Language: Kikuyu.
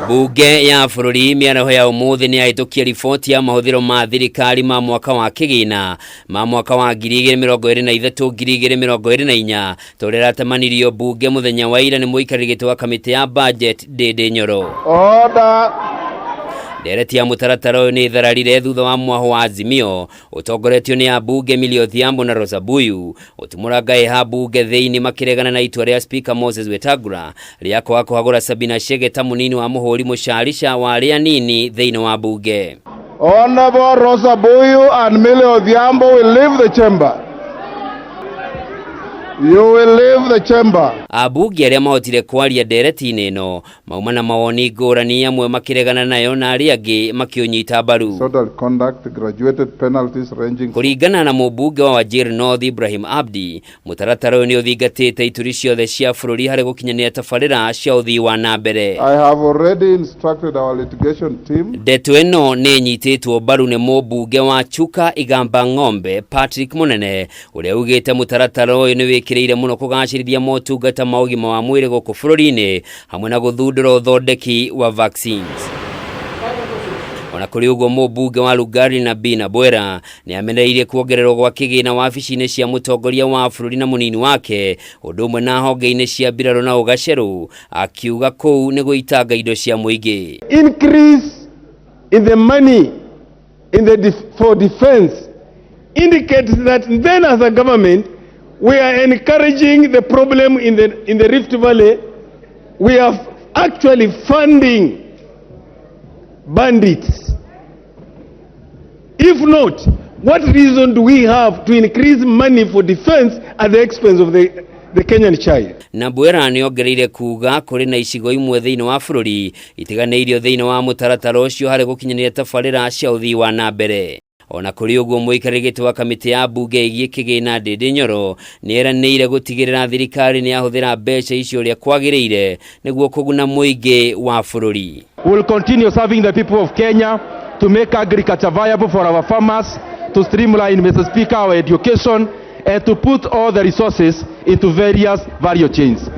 Bunge ya bũrũri mĩaraho ya ũmũthĩ nĩ yahĩtũkia riboti ya mahũthĩro ma thirikari ma mwaka wa kĩgĩna ma mwaka wa 2023 2024 ta ũrĩa ĩratemanirio bunge mũthenya wa ira nĩ mũikarĩri gĩtĩ wa kamĩtĩ ya budget Ndĩndĩ Nyoro. Order. Ndereti ya mũtaratara ũyũ nĩ ĩthararire thutha wa mwaho wa Azimio ũtongoretio nĩ ambunge Millie Odhiambo na Rosa Buyu ũtumũranga ĩha mbunge thĩinĩ makĩregana na itua rĩa Speaker Moses Wetangula rĩa kwaga kũhagũra Sabina Chege ta mũnini wa mũhũri mũcarica wa arĩa anini thĩinĩ wa mbunge. Honorable Rosa Buyu and Millie Odhiambo will leave the chamber. You will leave the chamber. Ambunge arĩa mahotire kwaria ndereti-inĩ ĩno mauma na mawoni ngũrani, amwe makĩregana nayo na arĩa angĩ makĩũnyita mbaru. Disorderly conduct, graduated penalties ranging Kũringana na mũmbunge wa Wajir North Ibrahim Abdi, mũtaratara ũyũ nĩ ũthingatĩte ituri ciothe cia bũrũri harĩ gũkinyanĩria tabarĩra cia ũthii wa na mbere. I have already instructed our litigation team Ndeto ĩno nĩ ĩnyitĩtwo mbaru nĩ mũmbunge wa Chuka Igamba Ng'ombe Patrick Munene ũrĩa ugĩte mũtaratara ũyũ nĩ wĩkĩrĩire mũno kũgacĩrithia motungata ma ũgima wa mwĩrĩ gũkũ bũrũri-inĩ hamwe na gũthundũra ũthondeki wa vaccines. Ona kũrĩ ũguo, mũmbunge wa Lugari na Bina Bwera nĩ amenereirie kuongererwo gwa kĩgĩna wabici-inĩ cia mũtongoria wa bũrũri na mũnini wake, ũndũ ũmwe na honge-inĩ cia mbirarũ na ũgacerũ, akiuga kũu nĩ gũitanga indo cia mũingĩ. Increase in the money for defense indicates that then as a government we are encouraging the problem in the Rift Valley. We are actually funding bandits. If not, what reason do we have to increase money for defense at the expense of the Kenyan child? Na Bwera nĩ ongereire kuga kũrĩ na icigo imwe thĩinĩ wa bũrũri itiganĩirio thĩinĩ wa mũtaratara ũcio harĩ gũkinyanĩria tabarĩra cia ũthii wa na mbere. Ona kũrĩ ũguo, mũikarĩri gĩtĩ wa kamĩtĩ ya mbunge ĩgiĩ kĩgĩna Ndĩndĩ Nyoro nĩ eranĩire gũtigĩrĩra thirikari nĩ yahũthĩra mbeca icio ũrĩa kwagĩrĩire nĩguo kũguna mũingĩ wa bũrũri. We will continue serving the people of Kenya to make agriculture viable for our farmers, to streamline, Mr. Speaker, our education, and to put all the resources into various value chains.